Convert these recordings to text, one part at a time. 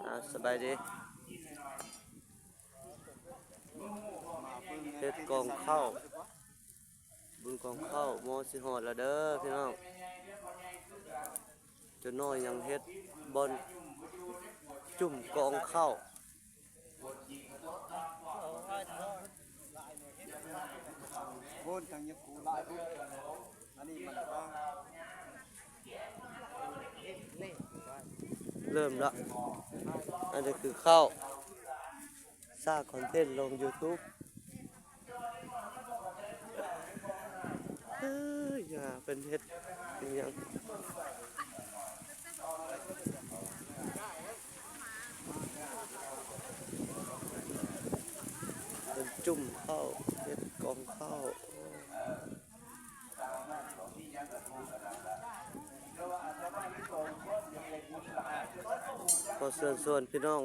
ອ່າ ສະບາຍດີ ເຮັດກອງເຂົ້າ ບຸນກອງເຂົ້າມໍຊິຮອດແລ້ວເດີພີ່ນ້ອງ. ຈະໜ້ອຍຍັງເຮັດບ່ອນຈຸ້ມກອງເຂົ້າ. ໂອ້ຍ ທາງຍາຄູຫຼາຍພຸ້ນ ອັນນີ້ມັນເລີ່ມລະ ອັນນີ້ຄືເຂົ້າ ສ້າງຄອນເທັນລົງຢູທູບ. ເອີ ຢ່າ ເພິ່ນເຮັດອີ່ຫຍັງ ເພິ່ນຈຸ້ມເຂົ້າ ເຮັດກອງເຂົ້າ. ຂໍເຊີນຊວນພີ່ນ້ອງ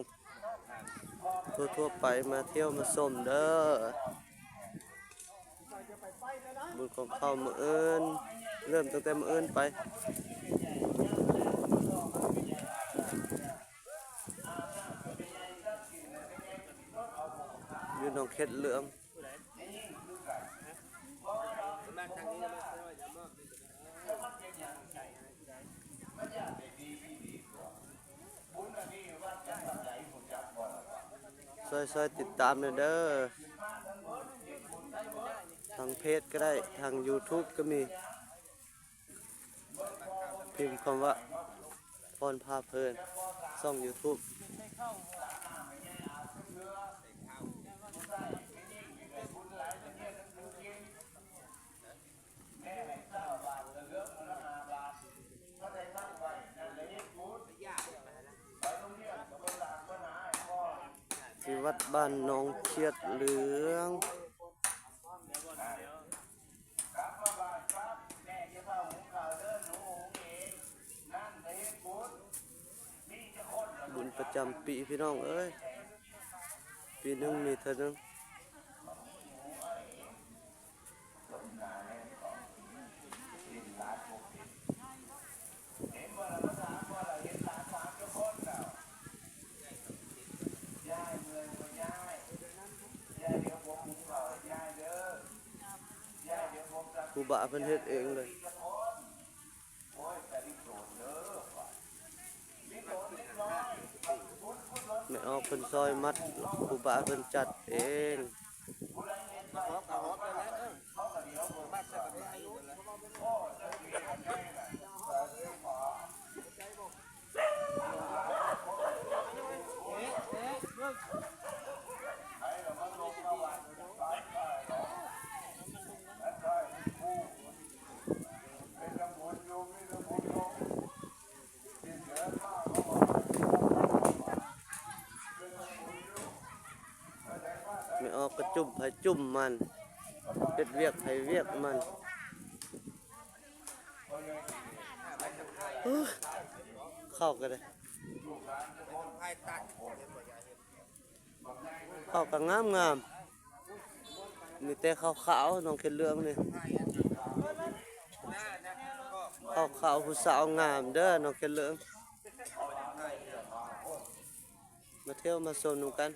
ທົ່ວໆໄປມາທ່ຽວມາຊົມເດີ ບຸນກອງເຂົ້າມື້ອື່ນ ເລີ່ມຕັ້ງແຕ່ມື້ອື່ນໄປ ຢູ່ໜອງເຂດເຫຼືອງ. ຊ່ອຍໆຕິດຕາມແດ່ເດີ ທາງເພຈກໍໄດ້ ທາງຢູທູບກໍມີ ພິມຄຳວ່າ ພອນພາເພີນ ຊ່ອງຢູທູບ. ທີ່ວັດບ້ານໜອງຂຽດເຫຼືອງ. ບຸນປະຈຳປີພີ່ນ້ອງເອີຍ ປີໜຶ່ງມີເທື່ອໜຶ່ງ. ຄູບາເພິ່ນເຮັດເອງເລີຍ. ແມ່ອອກເພິ່ນຊ່ອຍມັດ ຄູບາເພິ່ນຈັດເອງ. ແມ່ອອກກະຈຸ້ມໃຜຈຸ້ມມັນ ເຮັດວຽກໃຜວຽກມັນ. ເຂົ້າກະໄດ້ ເຂົ້າກະງາມໆ ມີແຕ່ຂາວໆ ໜອງເຂດເຫຼືອງນີ້ ຂາວໆ ຜູ້ສາວງາມເດີ ໜອງເຂດເຫຼືອງ ມາທ່ຽວມາຊົມນຳກັນ.